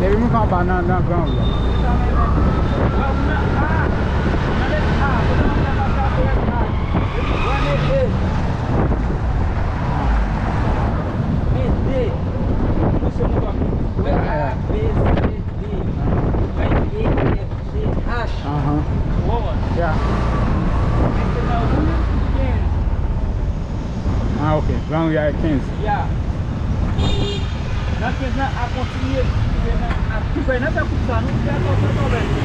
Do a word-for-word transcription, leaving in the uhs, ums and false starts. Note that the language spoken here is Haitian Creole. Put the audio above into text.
Depi m anba nan, nan gran wi a. Men de. Mwen se moun pa pi. Wè A, B, C, D. Mwen E, F, G, H. Ahan. Ou konprann? Ya. Men se nan wout kenz. Ah, ok. Gran wi a e kenz. Ya. Nan kenz lan a kontinye. Se nan a tou prè nan fè koup sa, nou fè atò sa, sa,